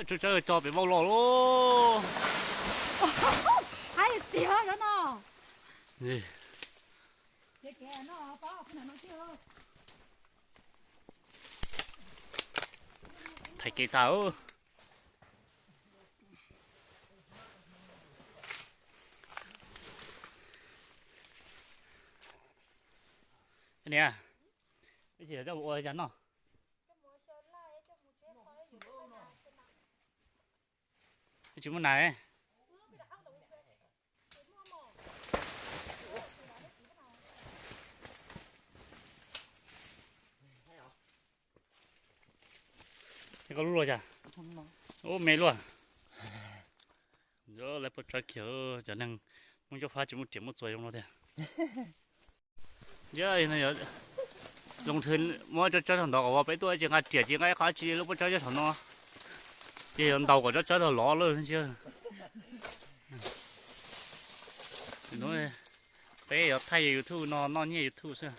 Tsawb tsawb tso pem vauj los lauj. Thaiv kev tas. Niam, ua cas no? Tsis muaj nas. Koj lub luaj cas? Ub, me luaj. Lawv pov tsawb kiag, cov neeg muaj ncauj fab tsis muaj riam muaj txuas zoo no tiag. Zoo thwv muab tsawb tsawb thaum ntawd kom peb tuaj tsis nqa riam tsis nqa ib qho tsi lub pov tsawb saum no. Ces yuav ntaus kom tsawb tsawb thaum lov lawm ntsia. Peb yuav thaij YouTube no noj nyiaj YouTube xwb,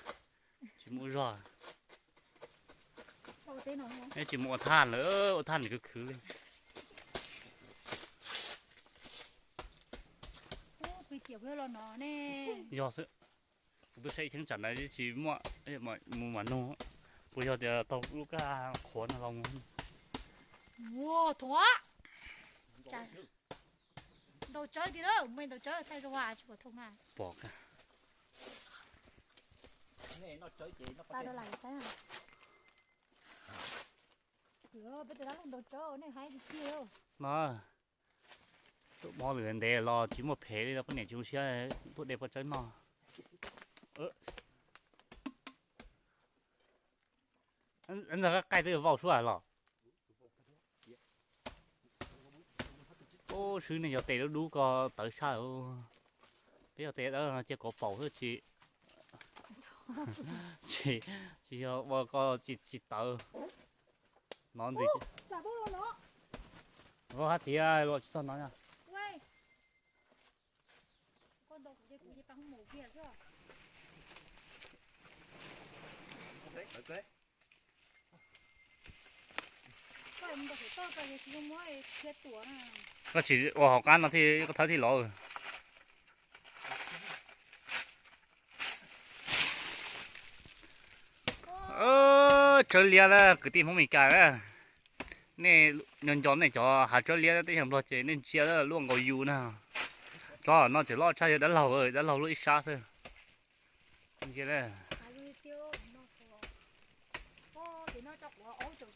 tsis muaj zog. Tsis muaj ua thaj lawm, ua thaj nws khwv khwv li. Yog xwb, kuv twb saib cheeb tsam ntawd tsis muaj, mus mam nug, puas yog tias tau lub kaj qhuav no los mus. Ua thoom, ntaus tsawb tiag, mus ntaus tsawb thaij zoo tsis pom thoom na. Pom. Peb tus dab laug ntaus tsawb nej hais tiag tiag. No, tuaj hmo lwm ntev los tsis muaj phem li no, poj niam tsis zoo siab tuaj de pov tsawb noj. Ntxawg qaij twb vau suab los. Ub, swb nej yog tes dub dub ko tawv sab. Peb yog tes dawb cia kov paum xwb tsis, tsis yog ua ko tsis tawv. No ntxiv. Vau hab tiag los tsis txog no. Koj tsis ua hauv qab no thiaj koj thawb thiaj lov. Tsawb liab na kwv tij Hmoob Mes Kas na. Nej nco nco nej cov hav tsawb liab teb chaws Nplog ces nej ntsia lub nkaus yus na. Tsob no tseem loj tshaj yog dab laug, dab laug lub ib sab xwb.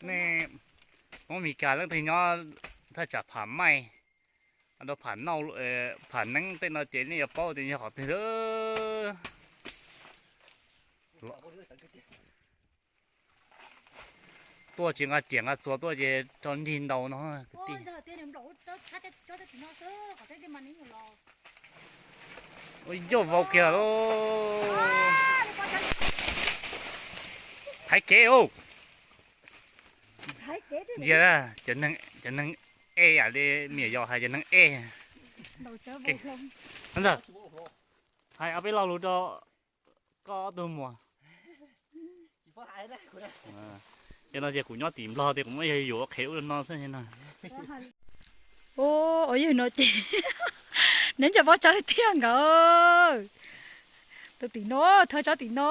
Nej Hmoob Mes Kas leej twg nyob thaj tsam Pham Maij, rau Pham Nauj, Pham Neeb tej no ces nej yuav paub tias yog qhov twg. Tuaj tsis nqa riam nqa txuas tuaj ces tso nrig ntau no kwv tij. Ua yauj vau kiag lauj. Thaiv kev ub. Ntsia, cov neeg ej yam li me nyuam yaus hais cov neeg ej. Ntxawg, hais ob peb lo lus rau koj ob tug muam. Yog no ces kuv nyob tim Nplog tias kuv muaj yog yuav ua qhev ub no xwb no. Ua yog no ces neb ntshe pov tsawb tiag nkawd. Tus tim no, thawb tsob tim no.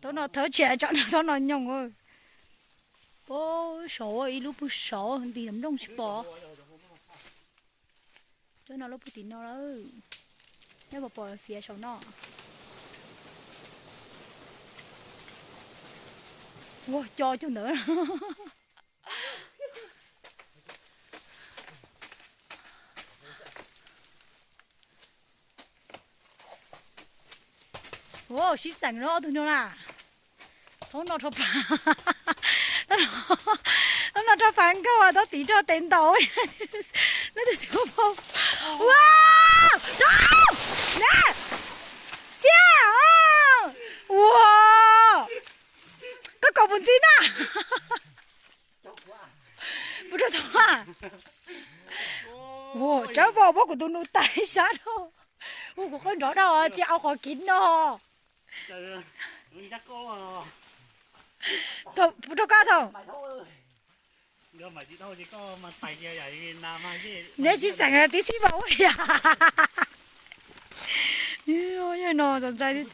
Tsob no thawb tsis hais tsob no, tsob no nyoos. Pab saud ib lub pug saud nti nplooj tsis pom. Tsob no lub pug tim no lawm. Neb puas pom fiav saum no? Ua co cuag ntawd. Ua sib xeem no ob tug no na. Thaub no rau phav, thaub no rau phav nkauj, thaub tim rau tes ntaus. Lawv tus xwb pau. Ua, thaub, na, txiaj, ua, koj kaus puas ntxi na. Puas rau thaub a. Ua, tsawb vau muab kuv tus nus tais sab rau. Ua, kuv qab nrov dhau tsis au qhov kiv no. Rau koj thaum neb sib xeem tib si vau yam. Yog no txaus ntshai.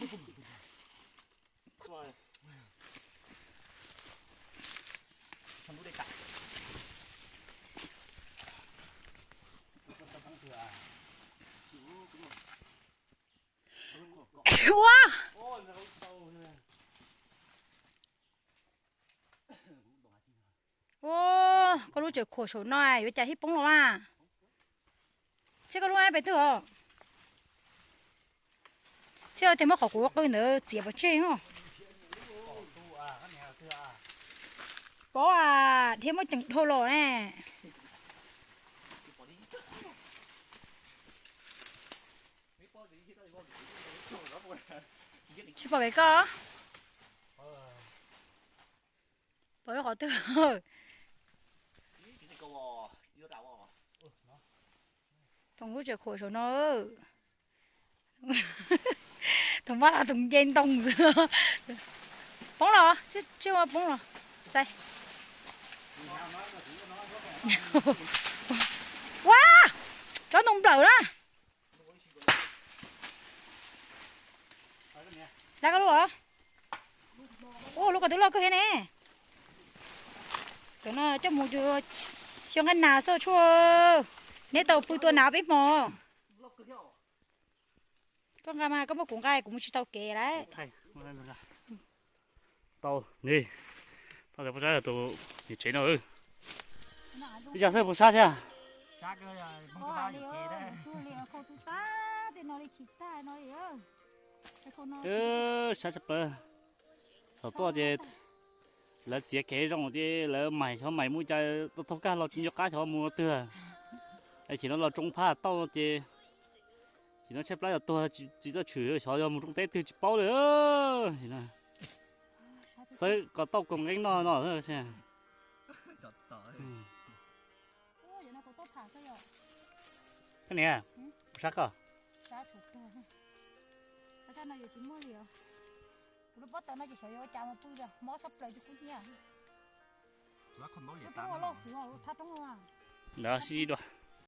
Ua, ua, koj lub tseem khuam saum no yuav cas thiaj poob los a? Txhiab koj lub pem twg os? Txhiab tias muab qhov kuv qw ntawd txiav pov tseg os. Pov a, thiab muab ceem dhau los ne. Tsis pom pem koj. Pom lub qhov twg? Thaum lub tseem khuam saum no. Thaum mab los thaum nce ntoo xwb. Poob los, tsis ua poob los. Txais. Ua, tsob ntoo nplawm na. Dab koj lub os. Ua lub ko twb loj kawg thiab ne. Cov no coj mus xyov nqaij nas xwb tshuaj. Neb tau pw tua nas peb hmo. Koj nqa mas koj muab kuv nqa kuv mus tsis tau kev lawm. Tau, tau cov pab sab tus niam tsev no. Ib zag xwb puas sab thiab? Sab tshaj plaws. Thaum tuaj ces lawv txiav kev zoo ces lawv mais xyov mais mus cas tau taug kag los tsis nco qab xyov mus twg. Chim no los tsoo phaj tauj ces chim no tshaib plab yog tuag tsis txawj tshwm xyov yog mus rooj teb twg tsis paub li. Xawb ko tauj ko nqeeb noj no. Koj niam, sab koj. Ntawd sib dua.